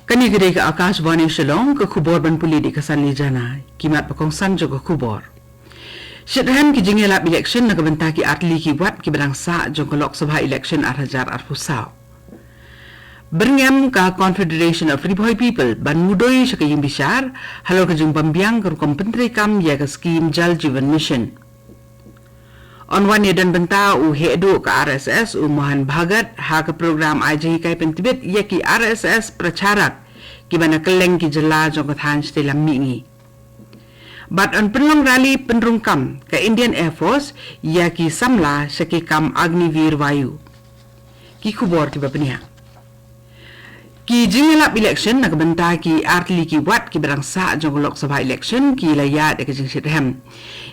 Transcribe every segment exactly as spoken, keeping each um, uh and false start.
Kane ka dei ka Akashvani Shillong, ka khubor ban pule da ka Sanli Jana. Ki mat ba kongsan jong ka khubor. Shitrhem ki jingïalap election na ka bynta ki artylli ki wat kiba dang sah jong ka Lok Sabha election ar hajar arphew saw. Byrngem ka Confederation of Ri Bhoi People ban mudui sha ka ïing bishar halor ka jingbym biang ka rukom pyntreikam ïa ka skim Jal Jeevan Mission. Yn wan ïadon bynta u heh duh ka R S S u Mohan Bhagat ha ka program ai jinghikai pyntbit ïa ki R S S pracharak kiba na kylleng ki jylla jong ka thaiñ shatei lam mihngi. Bad yn pynlong rally pynrung kam ka Indian Air Force ïa ki samla sha ki kam Agniveer Vayu. Ki khubor kiba bniah. Ki jingïalap election na ka bynta ki artylli ki wat kiba dang sah jong ka Lok Sabha election ki la ïaid da ka jingshitrhem.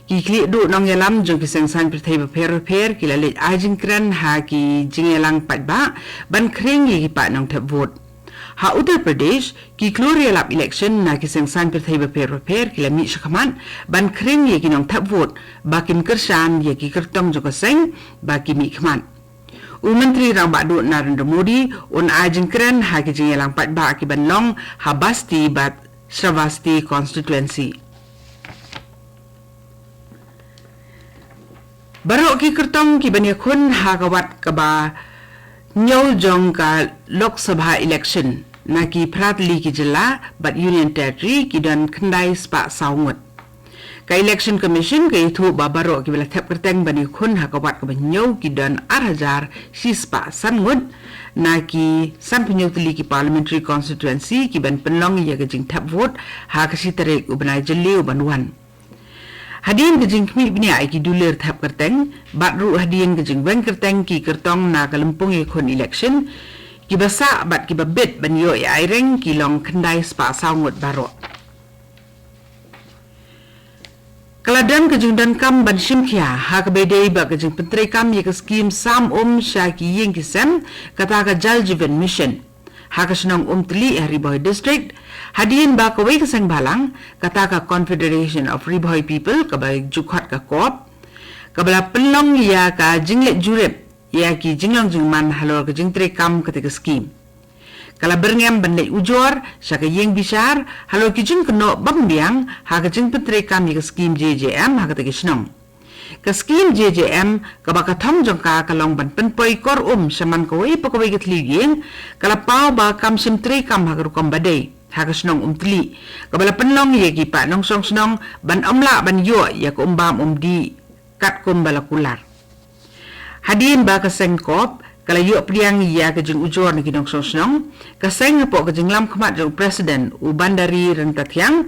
Ki khlieh duh nongïalam jong ki seng saiñ pyrthei bapher bapher ki la leit ai jingkren ha ki jingïalang paidbah ban khring ïa ki paid nongthep vote. Ha Uttar Pradesh, ki klur ïalap election na ki seng saiñ pyrthei bapher bapher ki la mih shakhmat ban khring ïa ki nongthep vote ba kim kyrshan ïa ki kyrtong jong ka seng ba ki mih khmat. U Myntri Rangbah Duh Narendra Modi un ai jingkren ha ki jingïalang paidbah kiban long ha Basti bad Shravasti constituency. Baroh ki kyrtong kiban ïakhun ha ka wat kaba hynñiew jong ka Lok Sabha election na ki phra tylli ki jylla bad Union Territory ki don khyndai spah saw ngut. Ka Election Commission ka ïathuh ba baroh kiba la thep kyrteng ban ïakhun ha ka wat kaba hynñiew ki don ar hajar shi spah san ngut na ki sanphew hynñiew tylli ki parliamentary constituency kiban pynlong ïa ka jingthep vote ha ka shi tarik u bnai Jylliew ban wan. Hadien ka jingkhmih bniah ïa ki dulir thep kyrteng bad ruh hadien ka jingweng kyrteng ki kyrtong na ka lympung ïakhun election, kiba sah bad kiba bit ban ïoh ïa aireng ki long khyndai spah saw ngut baroh. Ka la don ka jingdonkam ban shim khia ha kaba ïadei bad ka jingpyntreikam ïa ka skim sam um sha ki ïing ki sem, kata ka Jal Jeevan Mission, ha ka shnong Umtali ha Ri Bhoi District, hadien ba kawei ka seng bhalang, kata ka Confederation of Ri Bhoi People, kaba ju khot ka CORP, kaba la pynlong ïa ka jingleit jurip ïa ki jinglong jingman halor ka jingtreikam kata ka skim. Ka la byrngem ban leit ujor sha ka ïing bishar halor ki jingkynnoh bym biang ha ka jingpyntreikam ïa ka skim J J M ha kata ka shnong. Ka skim J J M kaba ka thong jong ka ka long ban pynpoi kor um sha man kawei pa kawei ka thliew ïing, ka la paw ba kam shym treikam ha ka rukom ba dei ha ka shnong Umtali, kaba la pynlong ïa ki paid nongshong shnong ban ym lah ban ïoh ïa ka um bam um dih katkum ba la kular. Hadien ba ka seng CORP ka la ïoh pdiang ïa ka jingujor na ki nongshong shnong, ka seng hapoh ka jinglam khmat jong u President u Bandari Ryntathiang,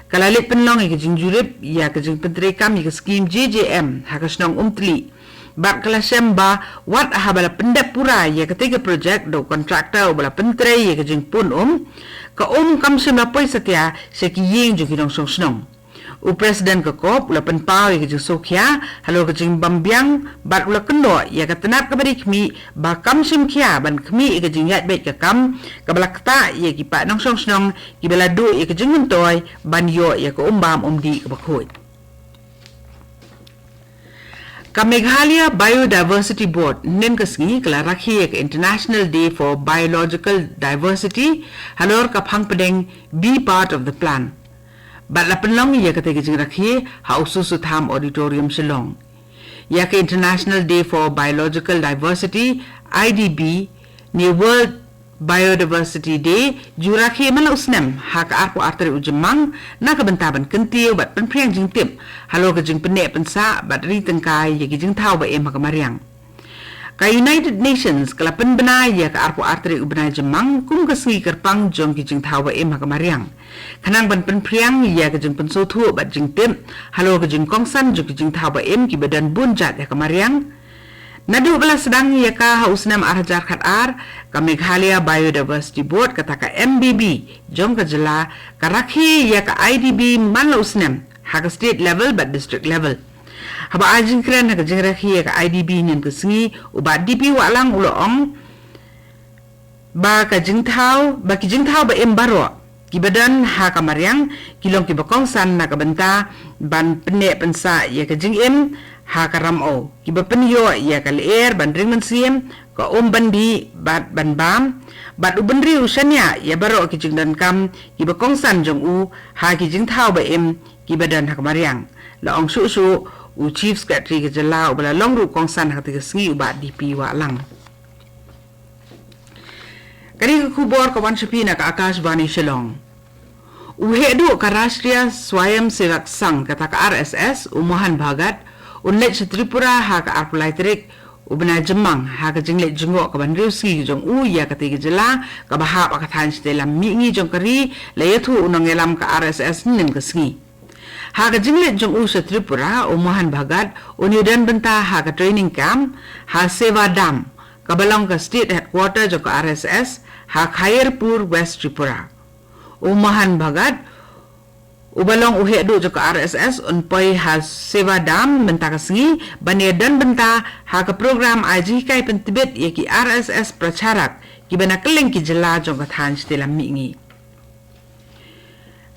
ka la leit pynlong ïa ka jingjurip ïa ka jingpyntreikam ïa ka skim J J M ha ka shnong Umtali. Bad ka la shem ba wat haba la pyndep pura ïa katei ka projek da u contractor uba la pyntrei ïa ka jingpun um, ka um kam shym la poi satia sha ki ïing jong ki nongshong shnong. U President ka CORP u la pynpaw ïa ka jingsngewkhia halor ka jingbym biang bad u la kynnoh ïa ka tnat kaba dei khmih ba kam shim khia ban khmih ïa ka jingïaid beit ka kam kaba la ktah ïa ki paid nongshong shnong kiba la duh ïa ka jingmyntoi ban ïoh ïa ka um bam um dih kaba khuid. Ka Meghalaya Biodiversity Board hynnin ka sngi ka la rakhe ïa ka International Day for Biological Diversity halor ka phang pdeng Be Part of the Plan. Bad la pynlong ïa katei ka jingrakhe ha u Soso Tham Auditorium Shillong. Ïa ka International Day for Biological Diversity, I D B, ne World Biodiversity Day, ju rakhe man la u snem ha ka arphew ar tarik u Jymmang na ka bynta ban kyntiew bad pynphriang jingtip halor ka jingpynneh pynsah bad ri tyngkai ïa ki jingthaw ba im ha ka mariang. Ka United Nations ka la pynbna ïa ka arphew ar tarik u bnai Jymmang kum ka sngi kyrpang jong ki jingthaw ba im ha ka mariang, khnang ban pynphriang ïa ka jingpynsngewthuh bad jingtip halor ka jingkongsan jong ki jingthaw ba im kiba don bun jait ha ka mariang. Naduh ba la sdang ïa ka ha u snem ar hajar khatar, ka Meghalaya Biodiversity Board, kata ka M B B jong ka jylla, ka rakhe ïa ka I D B man la u snem ha ka state level bad district level. Haba ai jingkren ha ka jingrakhe ïa ka I D B hynnin ka sngi, u Bah D P Wahlang u la ong ba ka jingthaw, ba ki jingthaw ba im baroh kiba don ha ka mariang ki long kiba kongsan na ka bynta ban pynneh pynsah ïa ka jingim ha ka ram o, kiba pynïoh ïa ka lyer ban ring mynsiem, ba um ban dih bad ban bam, bad u bynriew u shaniah ïa baroh ki jingdonkam kiba kongsan jong u ha ki jingthaw ba im kiba don ha ka mariang, la ong shuh shuh u Chief Secretary ka jylla uba la long ruh u kongsan ha kata ka sngi, u Bah D P Wahlang. Kane ka khubor ka wan sha phi na ka Akashvani Shillong. U heh duh ka Rashtriya Swayamsevak Sangh, kata ka R S S, u Mohan Bhagat, un leit sha Tripura ha ka arphew lai tarik u bnai Jymmang ha ka jingleit jngoh kaba hynriew sngi jong u ïa kata ka jylla kaba hap ha ka thaiñ shatei lam mihngi jong ka ri, la ïathuh u nongïalam ka R S S hynnin ka sngi. Ha ka jingleit jong u sha Tripura, u Mohan Bhagat un ïadon bynta ha ka training camp ha Seva Dham, kaba long ka state headquarter jong ka R S S, ha Khairpur, West Tripura. U Mohan Bhagat, uba long u heh duh jong ka R S S, un poi ha Seva Dham mynta ka sngi ban ïadon bynta ha ka program ai jinghikai pyntbit ïa ki R S S pracharak kiba na kylleng ki jylla jong ka thaiñ shatei lam mihngi.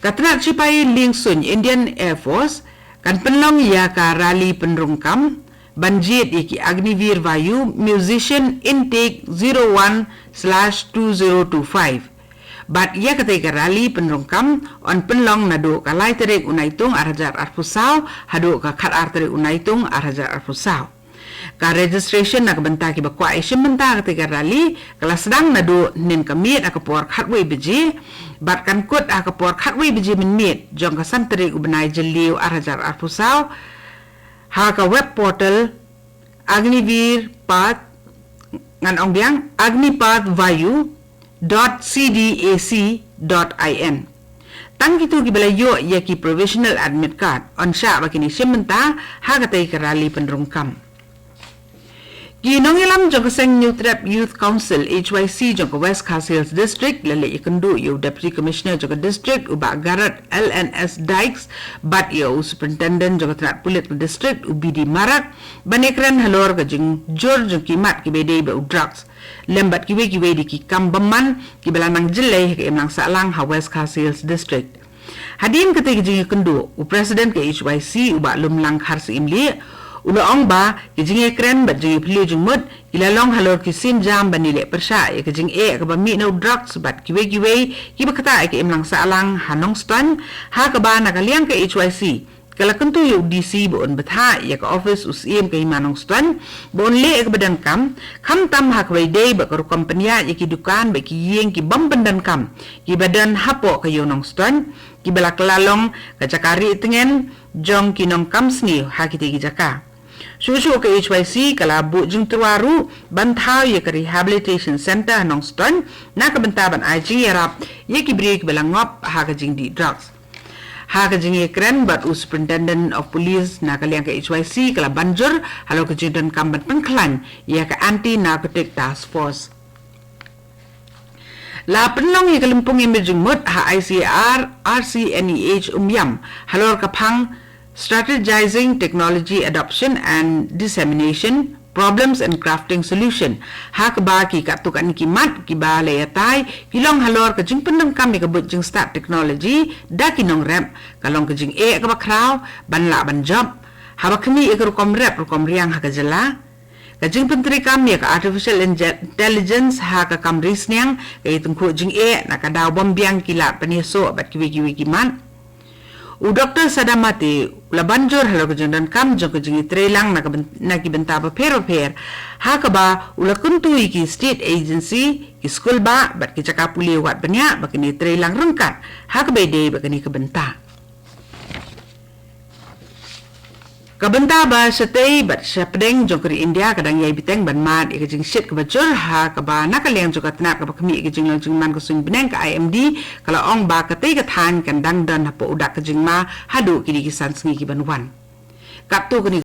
Ka tnat shipai liengsuiñ Indian Air Force kan pynlong ïa ka rally pynrung kam ban jied ïa ki Agniveer Vayu Musician Intake zero one slash two zero two five. Bad ïa katei ka rally pynrung kam yn pynlong naduh ka lai tarik u Naitung ar hajar arphew saw haduh ka khatar tarik u Naitung ar hajar arphew saw. Ka registration na ka bynta kiba kwah ïashim bynta ha katei ka rally ka la sdang naduh hynnin ka miet ha ka por khatwei baje, bad kan kut ha ka por khatwei baje mynmiet jong ka san tarik u bnai Jylliew ar hajar arphew saw ha ka web portal Agniveer Path, ngan ong biang, Agnipath Vayu dot C D A C dot I N. Tang kito kiba la ïoh ïa ki provisional admit card yn shah ba kin ïashim bynta ha katei ka rally pynrung kam. Ki nongïalam jong ka seng Hynñiewtrep Youth Council, H Y C, jong ka West Khasi Hills District la leit ïakynduh ïa u Deputy Commissioner jong ka district, u Bah Garod L N S Dykes, bad ïa u Superintendent jong ka tnat pulit ka district, u B D Marak, ban ïakren halor ka jingjur jong ki mat kiba ïadei bad u drugs, lem bad kiwei kiwei de ki kam bymman kiba la nang jyllei ha ka imlang sahlang ha West Khasi Hills District. Hadien katei ka jingïakynduh, u President ka H Y C, u Bah Lumlang Kharsyiemlieh, u la ong ba ki jingïakren bad jingïaphylliew jingmut ki la long halor ki sienjam ban ïaleh pyrshah ïa ka jingeh kaba mih na u drugs bad kiwei kiwei kiba ktah ïa ka imlang sahlang ha Nongstoiñ, ha kaba na ka liang ka H Y C ka la kyntu ïa u D C ba un bthah ïa ka ophis u Syiem ka Hima Nongstoiñ ba un leh ïa kaba donkam, khamtam ha kaba ïadei bad ka rukom pynïaid ïa ki dukan bad ki ïing ki bym pyndonkam kiba don hapoh ka ïew Nongstoiñ, kiba la kylla long ka jaka rieh tngen jong ki nongkam sniew ha kitei ki jaka. Shuh shuh ka H Y C ka la buh jingtyrwa ruh ban thaw ïa ka rehabilitation center ha Nongstoiñ na ka bynta ban ai jingïarap ïa ki briew kiba la ngop ha ka jingdih drugs. Ha ka jingïakren bad u Superintendent of Police na ka liang ka H Y C ka la ban jur halor ka jingdonkam ban pynkhlaiñ ïa ka Anti Narcotic Task Force. La pynlong ïa ka lympung ïamir jingmut ha I C A R R C N E H Umiam halor ka phang Strategizing Technology Adoption and Dissemination, Problems and Crafting Solution, ha kaba ki katto katne ki mat kiba la ïatai ki long halor ka jingpyndonkam ïa ka buit jingstad technology da ki nongrep, ka long ka jingeh kaba khraw ban lah ban jop, haba khmih ïa ka rukom rep rukom riang ha ka jylla, ka jingpyntreikam ïa ka artificial inge-, intelligence ha ka kam ri sniang, ka ïatyngkhuh jingeh na ka daw bym biang ki lad pynïasoh bad kiwei kiwei ki mat. U Doktor Sadamate u la ban jur halor ka jingdonkam jong ka jingïatreilang na ka byn-, na ki bynta bapher bapher, ha kaba u la kyntu ïa ki state agency, ki skulbah bad ki jaka pule wad bniah ba kin ïatreilang ryngkat ha kaba ïadei bad kane ka bynta. Ka bynta ba shatei bad shapdeng jong ka ri India ka dang ïai bteng ban mad ïa ka jingshit kaba jur, ha kaba na ka liang jong ka tnat kaba khmih ïa ka jinglong jingman ka suiñ bneng ka I M D ka la ong ba katei ka thaiñ kan dang don hapoh u dak ka jingma haduh kine ki san sngi ki ban wan. Katto katne